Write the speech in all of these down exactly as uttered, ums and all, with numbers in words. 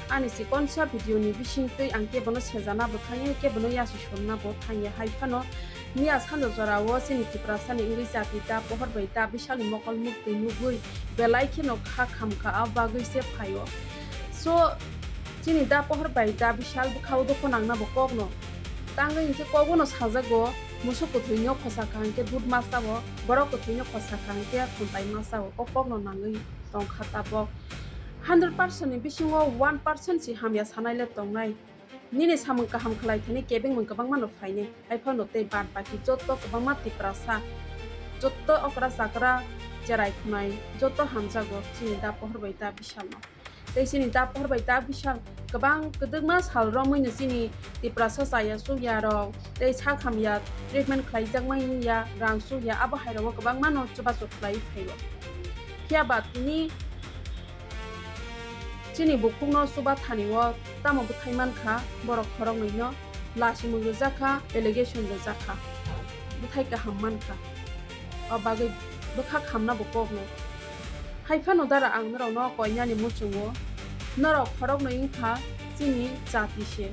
Ani chikonsa video ni bisingtwi ang kebono sejana bo thangya, kebono yasi sonna bo thangya. Hai phano miya sanjo jorao chini Tiprasa ni wngwi jati da pohor bai da Bishal ni mokol muktwi nugwi belai kheno kha khamkha, a bagwi se phaio. So, chini da pohor bai da Bishal bwkhao dukho nangna bo kokno. Tangwi hinkhe kogono sajago, musuk kwthwino khosa kha hinkhe dud ma chao, borok kwthwino khosa kha hinkhe khuntai ma chao, o kokno nangwi tongkha tabok. Hundred percent ni bisingo one percent si hamya sanai le tongnai. Nini samung kaham khlai thani kebengmung kwbangma no phainai. Haiphano tei bad baki jotto kwbangma Tiprasa, jotto okra chakra cherai khwnai, jotto hamjago chini da pohor bai da Bishal no. Tei chini da pohor bai da Bishal kwbang kwdwkma sal romwi no chini Tiprasa chaya chukya rok tei sak hamya treatment khlaijak manya, rang chukya, abo hai rogo kwbangma no chubachu khlai phaio. Phiya ba tini chini bukhukno chuba thani o tamo bwthai mankha, borok khoroknwi no lasimung rwjak kha, allegation rwjak kha, bwthai kaham mankha, o bagwi bwkha khamna bo kokno. Hai phano dara ang norokno koinani muchungo, norok khoroknwi wngkha chini jati se,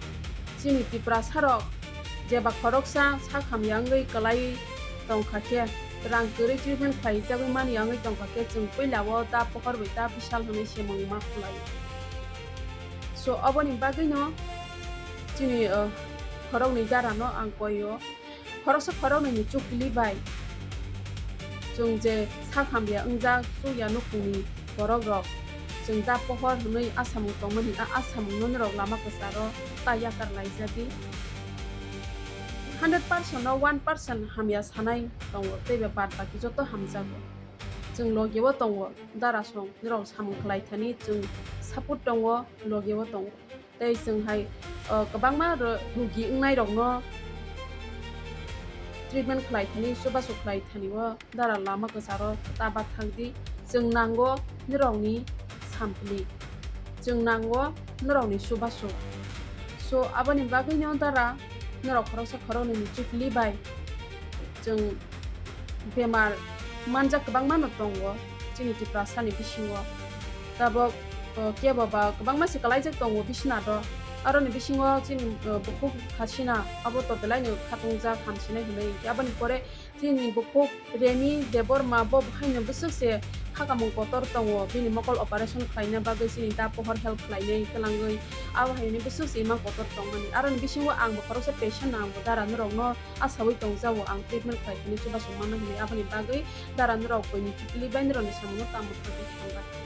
chini Tiprasa rok jeba khoroksa sak hamya wngwi kwlai tongkha khe, rang kwrwi treatment khlaijagwi mani wngwi tongkha khe, chwng puila o da pohor bai da Bishal hwnwi se mung ma khwlai. So, oboni bagwino chini, uh, khoroknwi dara no ang koi o. Khoroksa khoroknwi ni chukli bai chwng je sak hamya wngjak chukya nukhungni borok rok chwng da pohor hwnwi asamung tongmani, a asamung no norok lama kwcharo ta yakar laijadi. Hundred percent no one percent hamya sanai tongo, tei ba bad baki joto hamjago. Chwng logi o tongo, dara song norok samung khlai thani chwng support tongo, logi o tongo. Tei chwng hai, o, kwbangma ro-, rugi wngnai rokno treatment khlai thani, chubachu khlai thani o dara lama kwcharo ta bathang di. Chwng nango norokni sampli, chwng nango norokni chubachu. So, aboni bagwino dara norok khoroksa khoroknwi ni chukli bai chwng bemar manjak kwbangma no tongo chini Tiprasa ni bisingo. Tabok, o, kebo ba kwbangma se kwlaijak tongo bisna do. Aroni bisingo chini, o, bukhuk Hasina abo to belai no khatungjak hamsinai hinwi hinkhe aboni pore chini bukhuk Remi Debbarma bo haino bwswk se khakamung kotor tongo, bini mokol operation khlaina bagwi chini da pohor help khlainai twlangwi abo haino bwswk se ima kotor tongmani. Aroni bisingo ang bo khoroksa patient no ang bo dara norokno asaui tongjago ang treatment khlai thani chubachu manna hinwi, aboni bagwi dara norok buini chukli bai norokni samungno tamo thangwi thangbai.